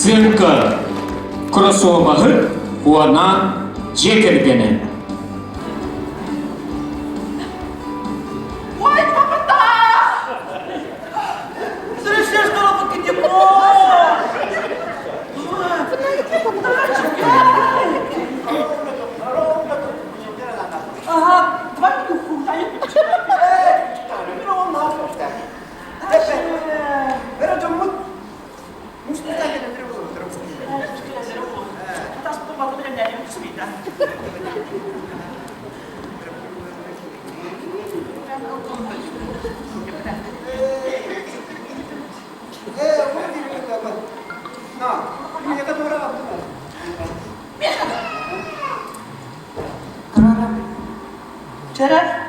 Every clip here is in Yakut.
Цирка кроссоваһыт Куона дьиэ кэргэнэ. Ой, папата! Чэрэ?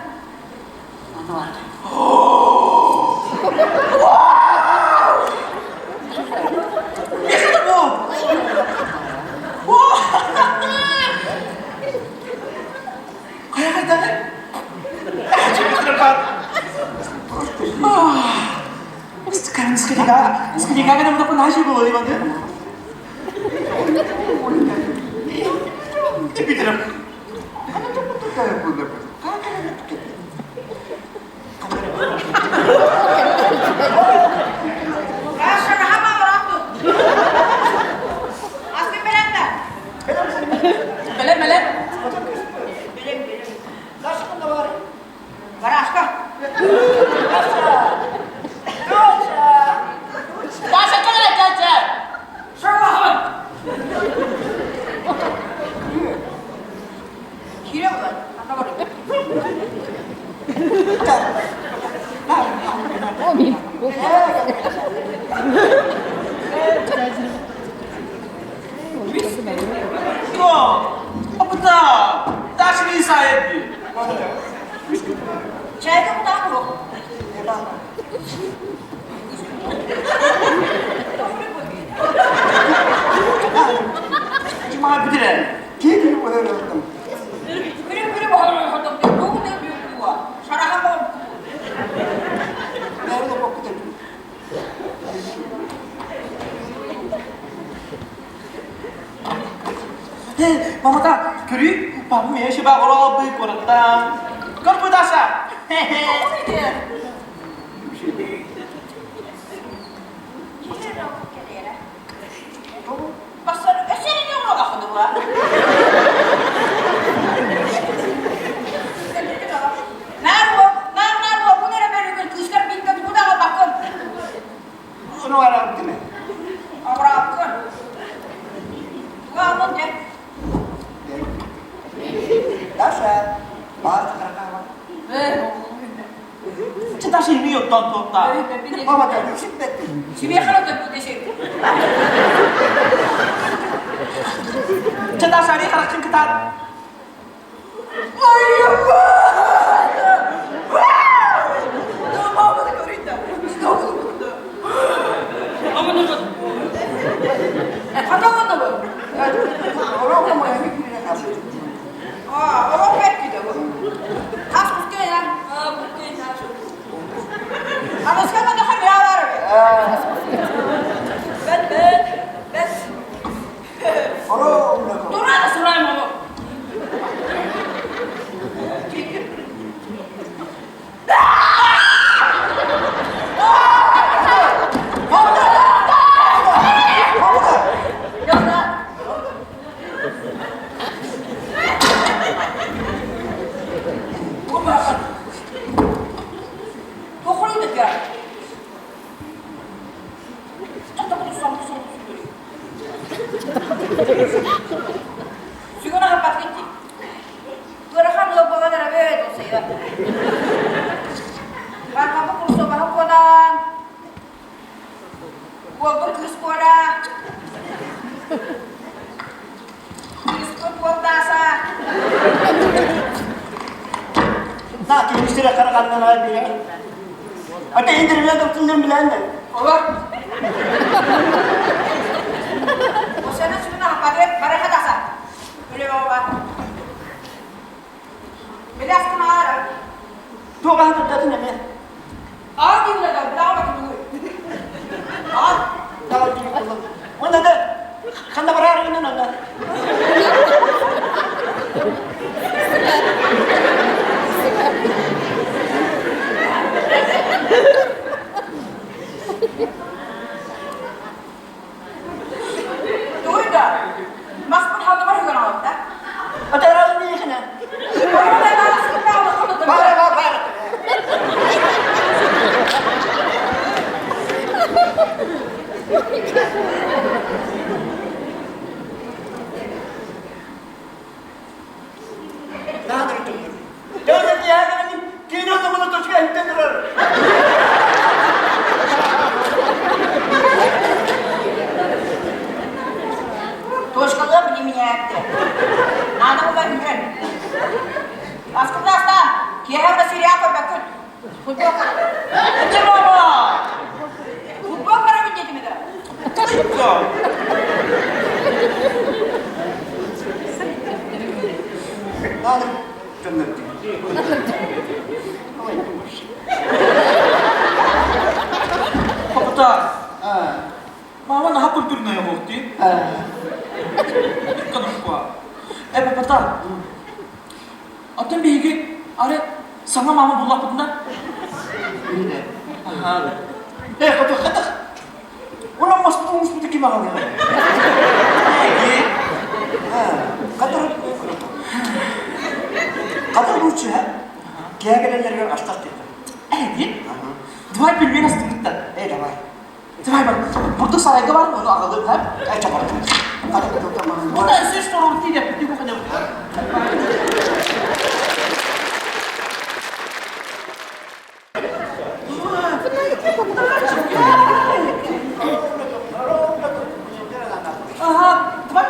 Ханна бараарыгынан аны? Тугуй да, маспын ханна барыгын аҕалта? Атаралын миэхинэ. Бара бар бар. Точкалыам не меняет. Надо было үрэн. Аскыласта, киэһэ сериал көрбөккүн. Футбол Ача мама! Футбол көрөбүн диэтим да. Надо дьоннор. Папата, мама наһаа культурная буолтуй. Э, папата, оттон биһиги ары саҥа мама буллахпытына? Аха. Э, хоту хатах. Ула маспытын успуту ким аҕалыа? Хатыр Хатыр лучше, ха? Кээгэрэллэригэр астах диэтэ. Э, диэн? Давай пельмень астыгыттан. Э, давай. Давай бар. Бурдук сарайга бар, ону аҕалыым, ха? Э, чабар. Хатыр Бу да сир сору тиийэ, тиийэ кухня. Ага, давай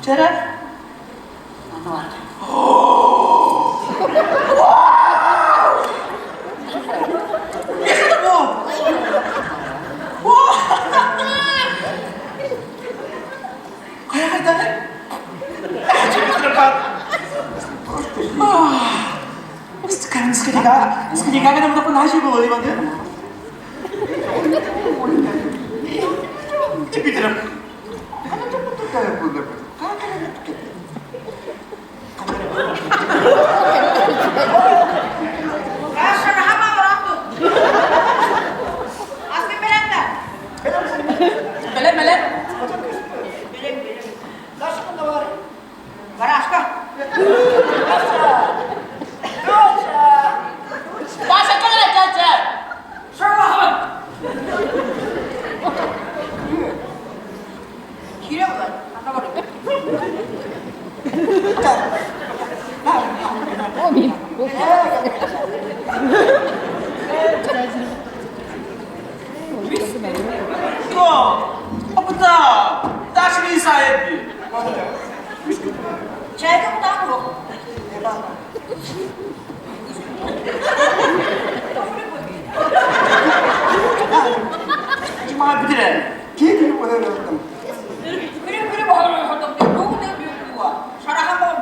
Чэрэ? Бэлэм, бэлэм. Бэлэм, бэлэм. Барашка. Даша, кэлэ, кэлэ. Кире булар. Ана бар. Опыта! Даша не сайт. Чайка куда был? Ким бүтүрэ? Күрү күрү бохор тугу да бүлү. Шараха бом.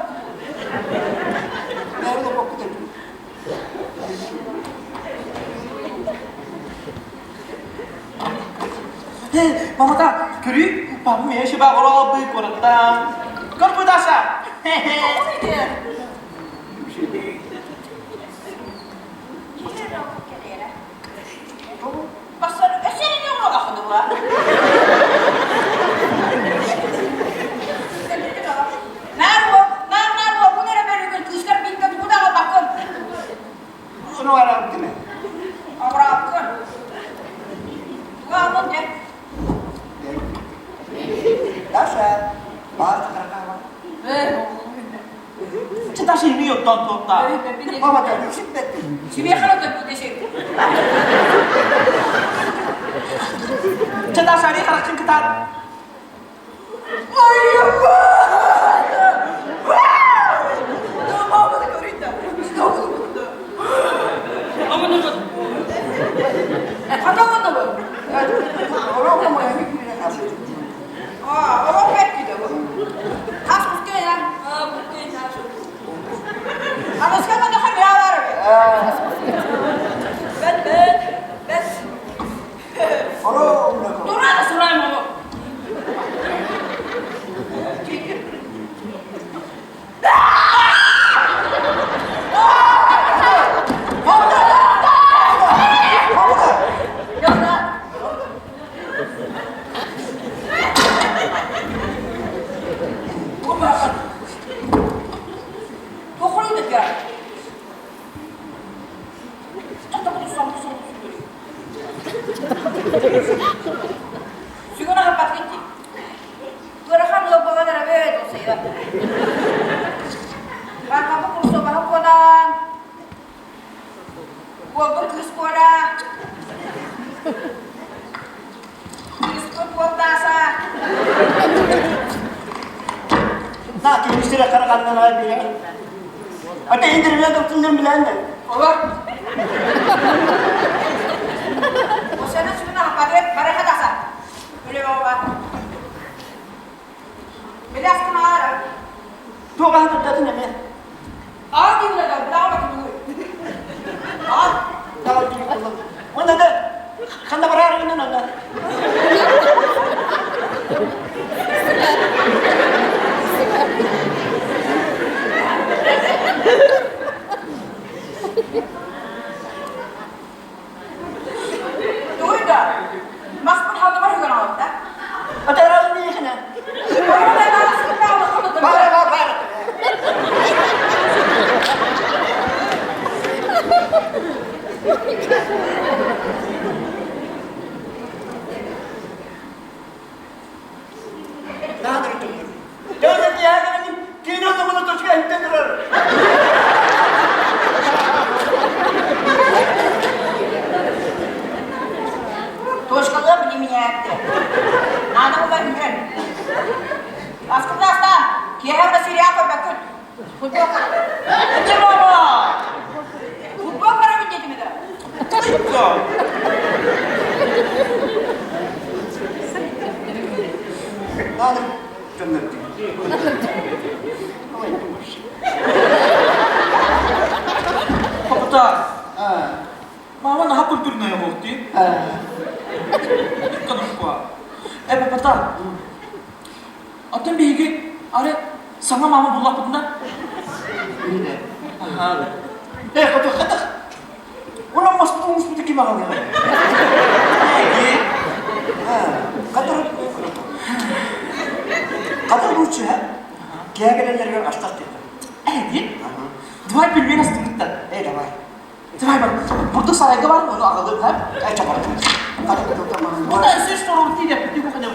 Мамата, көрүй, папа мен шеба орал бый коротта. Көр бу Даша. Басар, эсени не урага хадыва. Нарво, нар нарво, кунера берүгүн кыскар бинге тудага бакын. Авракын. Туга мон де. Че Даша не оттон тотта. Себе харата битеше. Че Даша не харакчын кытар. Ой! Оҕо бэрт бу. Хас кускайан? Аныска маныха мялар. Бэт бэт бэт. Тура да сурайм оҕо. Сүгүн аһаппаккын дии. Ыарахан ыал буолан эрэбит, ол сайда. Барҕабы курсуобаһы буолан, уолбун кыыс буола, кыыспын уолдааса. На, кинилэр караганнан ай билэн. Ата интервью тохтуннан билэн. Олор. Осена сүгүн аһаппаккын, барыха таса. Туох аһы туттатын эмиэ? Уонна да ханна бараарыгынан онно. Тугуй да? Маспын ханныбар үгэн аҕалта. Атаралын ийэхинэ. Бара бар бар. Наадыр түмүр. Дөрөт яагын кино тумуну точка иттен турар. Точкалар не меняет. Надо было үһүн. Аскыласта, киэһэ сериал көрбөккүн. Футбол Эче мама! Футбол көрөбүн диэтим да. Наадыр түмүр. Папата, мама наһаа культурная буолтуй. Иккануккуа. Э, папата, оттон биһиги ары саҥа мама буллахпытына? Аха. Э, хоту хатах. Уна мосту муспуту ким аҕалыа? Катар Катар лучше, ха? Киһи астах диэтэ. Э, диэн? Давай пельмень астыгыттан. Э, давай. Давай бар. Бурдук сарайга бар, ону аҕалыым, ха? Э, чабар. Бу да өссө сорох тиийэ, бүтү кухня.